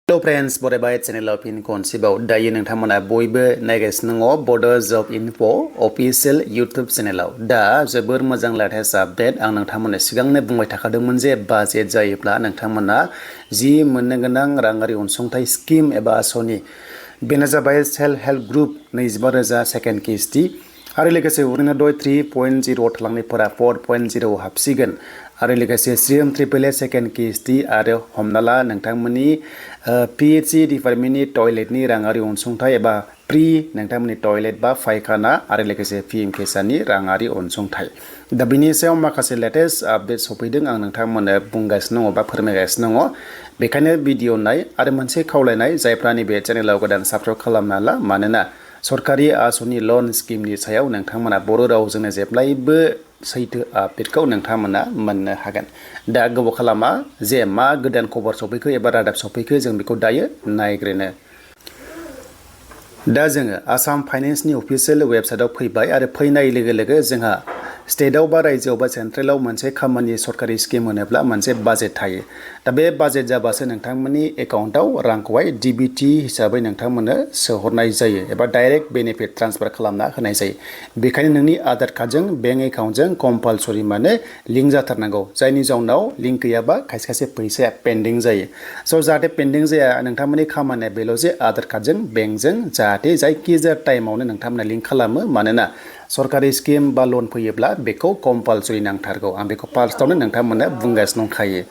Hello friends, Bodo channel of in Consibo. Dayu nangtamana boybe nagasino Bodo Job Info official YouTube channel. Da जोबोर मोजां latest update आं नोंथांमोननो सिगांनो बुंबाय थाखादोंमोन जे budget जायोब्ला नोंथांमोना जि मोननो गोनां राङारि अनसुंथाइ स्किम एबा आसनि बेनो जाबाय सेल्फ हेल्प ग्रुप 25,000 सेकेन्ड किस्ति आरो लोगोसे उरैनो 3.0 थालांनायफोरा 4.0 हाबसिगोन आरो लोगोसे CM ट्रिपल सेकेन्ड किस्ति आरो हमना ला नोंथांमोननि PHC डिपार्टमेन्टनि टयलेटनि राङारि अनसुंथाइ एबा फ्रि नोंथांमोननि टयलेट बा फायखाना आरो लोगोसे PMKसानि राङारि अनसुंथाइ दा बिनि सायाव माखासे लेटेस्ट आपडेट सफैदों आं नोंथांमोननो बुंगासिनो दङ बा फोरमायगासिनो दङ बेखायनो भिडिअ नाय आरो मोनसे खावलायनाय जायफ्रा नैबे चेनेलाव गोदान साबस्क्राइब खालामना ला मानोना सरकारि आसनि लन स्किमनि सायाव नोंथांमोना बर' रावजोंनो जेब्लायबो सैथो आपडेटखौ नोंथांमोना मोननो हागोन दा गोबाव खालामा जे मा गोदान खबर सफैखो एबा रादाब सफैखो जों बेखौ दायो नायग्रोनो दा जोङो आसाम फाइनेन्सनि अफिसियेल वेबसाइटआव फैबाय आरो फैनाय लोगो लोगो जोंहा स्टेटआव बा रायजोआव बा सेन्ट्रेलाव मोनसे खामानि सरकारि स्किम होनोब्ला मोनसे बाजेट थायो दा बे बाजेट जाबासो नोंथांमोननि एकाउन्टआव रांखौहाय DBT हिसाबै नोंथांमोननो सोहरनाय जायो एबा डाइरेक्ट बेनिफिट ट्रान्सफार खालामना होनाय जायो बेखायनो नोंनि आधार कार्डजों बेंक एकाउन्टजों कम्पालसरि माने लिंक जाथारनांगौ जायनि जाउनाव लिंक गैयाबा खायसे खायसे फैसाया पेन्डिं जायो स' जाहाथे पेन्डिं जाया नोंथांमोननि खामानिया बेल' जे आधार कार्डजों बेंकजों जाहाथे जायखिजाया टाइमावनो नोंथांमोना लिंक खालामो मानोना सरकारि स्किम बा लन फैयोब्ला बेखौ कम्पालसरि नांथारगौ आं बेखौ फार्स्टआवनो नोंथांमोननो बुंगासिनो दंखायो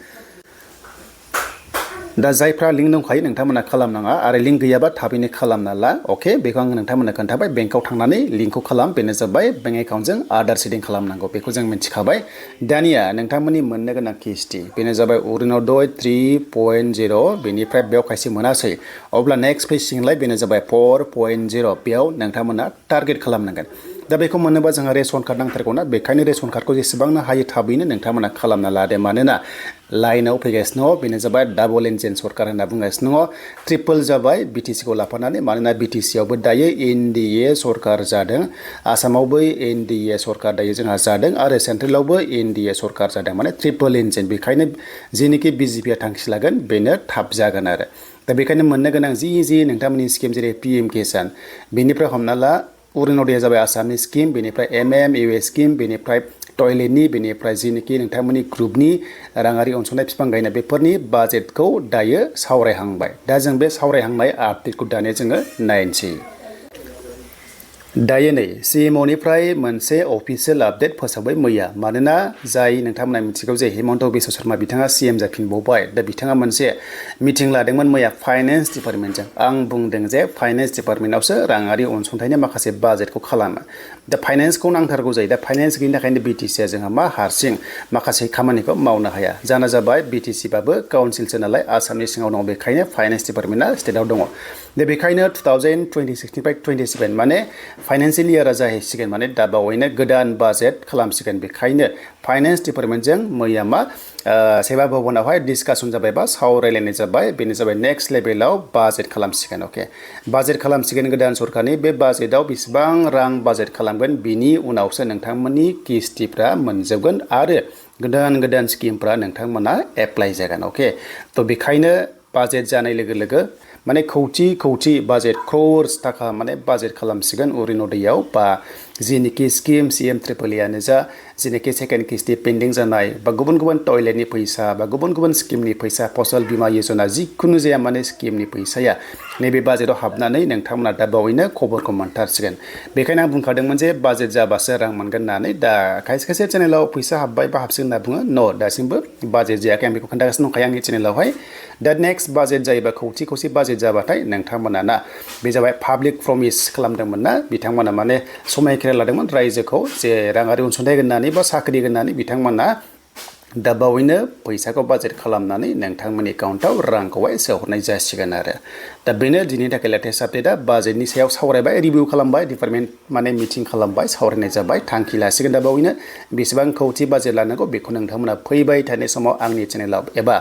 दा जायफ्रा लिंक दंखायो नोंथांमोना खालामनाङा आरो लिंक गैयाबा थाबैनो खालामना ला अके बेखौ आं नोंथांमोननो खोन्थाबाय बेंकआव थांनानै लिंकखौ खालाम बेनो जाबाय बेंक एकाउन्टजों आधार सेटिं खालामनांगौ बेखौ जों मिथिखाबाय दानिया नोंथांमोननि मोननो गोनां किस्ति बेनो जाबाय अरुणोदय 3.0 बेनिफ्राय बेयाव खायसे मोनासै अब्ला नेक्स्ट फैसिगोनलाय बेनो जाबाय 4.0 बेयाव नोंथांमोना टारगेट खालामनांगोन दा बेखौ मोननोबा जोंहा रेशन कार्ड नांथारगौना बेखायनो रेशन कार्डखौ जेसेबांनो हायो थाबैनो नोंथांमोना खालामना लादो मानोना लाइनाव फैगासिनो दङ बेनो जाबाय डाबल इन्जिन सरकार होनना बुंगासिनो दङ ट्रिपल जाबाय BTCखौ लाफानानै मानोना BTCआवबो दायो NDA सरकार जादों आसामावबो NDA सरकार दायो जोंहा जादों आरो सेन्ट्रेलावबो NDA सरकार जादों माने ट्रिपल इन्जिन बेखायनो जेनिखि BJPआ थांखि लागोन बेनो थाब जागोन आरो दा बेखायनो मोननो गोनां जि नोंथांमोननि स्किम जेरै PM किसान बेनिफ्राय हमना ला अरुणोदयआ जाबाय आसामनि स्किम बेनिफ्राय MMUA स्किम बेनिफ्राय टयलेटनि बेनिफ्राय जिनिखि नोंथांमोननि ग्रुपनि राङारि अनसुंथाइ बिफां गायनाय बेफोरनि बाजेटखौ दायो सावरायहांबाय दा जों बे सावरायहांनाय आपडेटखौ दानिया जोङो नायनोसै दायो नै CMOनिफ्राय मोनसे अफिसियेल आपडेट फोसावबाय मैया मानोना जाय नोंथांमोना मिथिगौ जे हिमन्त बिश्व शर्मा बिथाङा CM जाफिनबावबाय दा बिथाङा मोनसे मिटिं लादोंमोन मैया फाइनेन्स डिपार्टमेन्टजों आं बुंदों जे फाइनेन्स डिपार्टमेन्टआवसो राङारि अनसुंथाइनि माखासे बाजेटखौ खालामो दा फाइनेन्सखौ नांथारगौ जायो दा फाइनेन्स गैयिनि थाखायनो BTCआ जोंहा मा हारसिं माखासे खामानिखौ मावनो हाया जाना जाबाय BTCबाबो काउन्सिलसो नालाय आसामनि सिङाव दङ बेखायनो फाइनेन्स डिपार्टमेन्टआ स्टेटआव दङ दा बेखायनो 2026 निफ्राय 27 माने फाइनेन्सियेल इयारा जाहैसिगोन माने दा बावैनो गोदान बाजेट खालामसिगोन बेखायनो फाइनेन्स डिपार्टमेन्टजों मैया मा सेवा भवनावहाय डिसकासन जाबाय बा सावरायलायनाय जाबाय बेनो जाबाय नेक्स्ट लेभेलाव बाजेट खालामसिगोन अके बाजेट खालामसिगोन गोदान सरकारनि बे बाजेटआव बेसेबां रां बाजेट खालामगोन बिनि उनावसो नोंथांमोननि किस्तिफ्रा मोनजोबगोन आरो गोदान स्किमफ्रा नोंथांमोना एप्लाइ जागोन अके थ' बेखायनो बाजेट जानाय लोगो लोगो माने खौथि बाजेट क्र'र्स थाखा माने बाजेट खालामसिगोन अरुणोदयआव बा जिनिखि स्किम CM ट्रिपलआनो जा जिनिखि सेकेन्ड किस्ति पेन्डिं जानाय बा गुबुन टयलेटनि फैसा बा गुबुन स्किमनि फैसा फसल बीमा योजना जिखुनु जाया माने स्किमनि फैसाया नैबे बाजेटआव हाबनानै नोंथांमोना दा बावैनो खबरखौ मोनथारसिगोन बेखायनो आं बुंखादोंमोन जे बाजेट जाबासो रां मोनगोन होननानै दा खायसे चेनेलाव फैसा हाबबाय बा हाबसिगोन होनना बुङो न' दासिमबो बाजेट जायाखै आं बेखौ खोन्थागासिनो दंखायो आंनि चेनेलावहाय दा नेक्स्ट बाजेट जायोबा खौथि बाजेट जाबाथाय नोंथांमोना ना बे जाबाय पाब्लिक प्रमिस खालामदोंमोन ना बिथांमोना माने समायखेरा लादोंमोन रायजोखौ जे राङारि अनसुंथाइ होननानै बा साख्रि होननानै बिथांमोना दा बावैनो फैसाखौ बाजेट खालामनानै नोंथांमोननि एकाउन्टआव रांखौहाय सोहरनाय जासिगोन आरो दा बेनो दिनैनि थाखाय लेटेस्ट आपडेटआ बाजेटनि सायाव सावरायबाय रिभिउ खालामबाय डिपार्टमेन्ट माने मिटिं खालामबाय सावरायनाय जाबाय थांखि लासिगोन दा बावैनो बेसेबां खौथि बाजेट लानांगौ बेखौ नोंथांमोना फैबाय थानाय समाव आंनि चेनेलाव एबा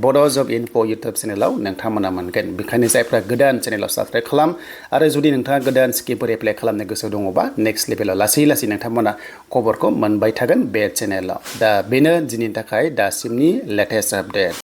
बड' जब इनफो इउटुब चेनेलाव नोंथांमोना मोनगोन बेखायनो जायफ्रा गोदान चेनेलाव साबस्क्राइब खालाम आरो जुदि नोंथाङा गोदान स्किमफोर एप्लाइ खालामनो गोसो दङबा नेक्स्ट लेभेलाव लासै नोंथांमोना खबरखौ मोनबाय थागोन बे चेनेलाव दा बेनो दिनैनि थाखाय दासिमनि लेटेस्ट आपडेट